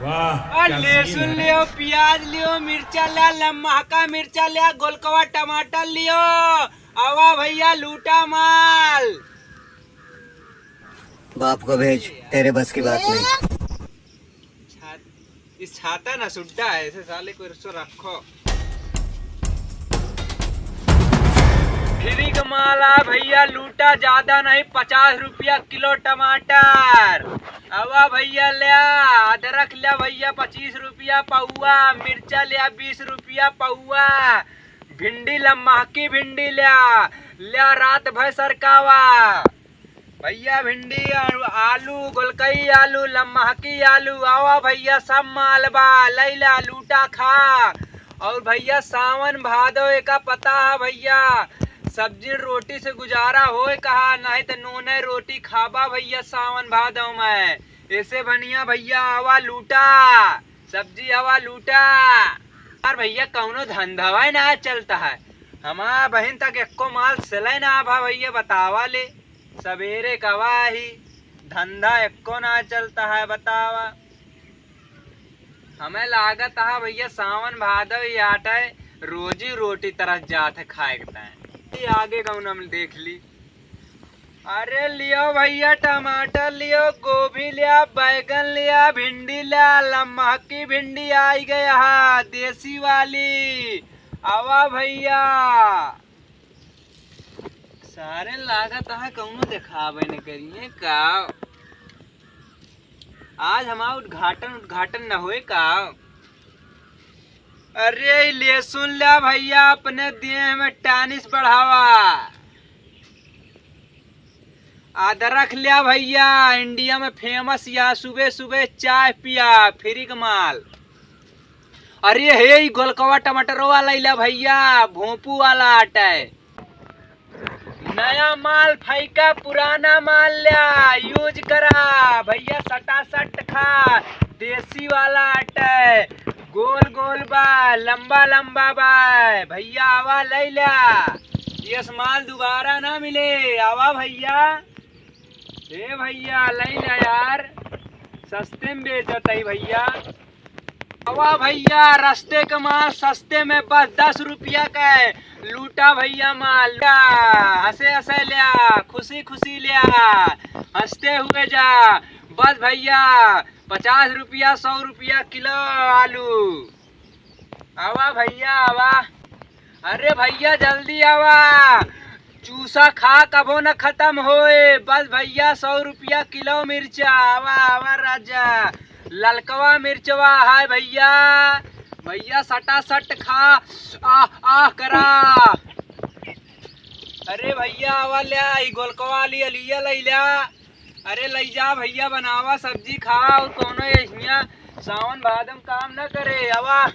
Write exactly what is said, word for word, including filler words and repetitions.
वाह, और क्या लहसुन scene है। लियो, प्याज लियो, मिर्चा लिया, लम्बा का मिर्चा लिया, गोलकवा टमाटर लियो। आवा भैया, लूटा माल। बाप को भेज, तेरे बस की बात नहीं। छा-, इस छाता ना सुड्डा है, इसे साले को इसको रखो। फ्री का माल आ भैया, लूटा ज्यादा नहीं, पचास रुपया किलो टमाटर। आवा भैया ल्या, अदरक ल्या भैया पच्चीस रुपया पौवा, मिर्चा ल्या बीस रुपया पौवा, भिंडी ल्या महकी भिंडी ल्या, ल्या रात भर सरकावा। भैया भिंडी, आलू, आलू, गोलकई आलू, लम्हकी आलू, आवा भैया सब माल बा, लैला लूटा खा। और भैया सावन भादो एका पता है भैया, सब्जी रोटी से गुजारा होए कहा, नहीं तो नूने रोटी खाबा भैया सावन भादो में। ऐसे बनिया भैया आवा लूटा, सब्जी आवा लूटा। यार भैया कौनो धंधवा ना चलता है, हमारा बहन तक एको माल सिले ना भा भैया बतावा ले। सबेरे कवाही धंधा एको ना चलता है बतावा। हमें लागत है भैया सावन भादव ही आटे, रोजी रोटी तरस जात है खाए के ताए। ये आगे कौन हम देख ली। अरे लियो भैया टमाटर लियो, गोभी लिया, बैगन लिया, भिंडी लिया, लम्हकी भिंडी आई गया है देसी वाली। आवा भैया। सारे लागत है कौनो देखावे न करिए का। आज हमार उद्घाटन, उद्घाटन न होए का। अरे ई लहसुन ल्या भैया, अपने देह में टानिस बढ़ावा। अदरक ल्या भैया, इंडिया में फेमस या, सुबह सुबह चाय पिया, फ्री का माल। अरे हे ई गोलकवा टमाटरो वाला इला भैया, भोंपू वाला आटा है। नया माल फैका, पुराना माल ल्या, यूज करा भैया, सटा सट खा। देसी वाला आटा है, गोल गोल बा, लंबा लंबा बा। भैया आवा लैला, यस माल दोबारा ना मिले। आवा भैया, ए भैया लैला यार, सस्ते में बेचत है भैया। आवा भैया, रस्ते का माल सस्ते में बस दस रुपया का है। लूटा भैया माल, लूटा। हंसे हंसे ल्या, खुशी खुशी ल्या, हंसते हुए जा। बस भैया, पचास रुपया, सौ रुपया किलो आलू। आवा भैया, आवा। अरे भैया, जल्दी आवा, चूसा खा कबो न खतम होए। बस भैया, सौ रुपया किलो मिर्चा। आवा, आवा राजा, ललकवा मिर्चवा है भैया। भैया, सटा सट खा, आह, आह करा। अरे भैया, आवा ल्या, ई गोलकवा वाली अलिया लई ल्या। अरे लई जा भैया, बनावा सब्जी खा, और कौनो ये हियाँ सावन भादम काम न करे। आवा,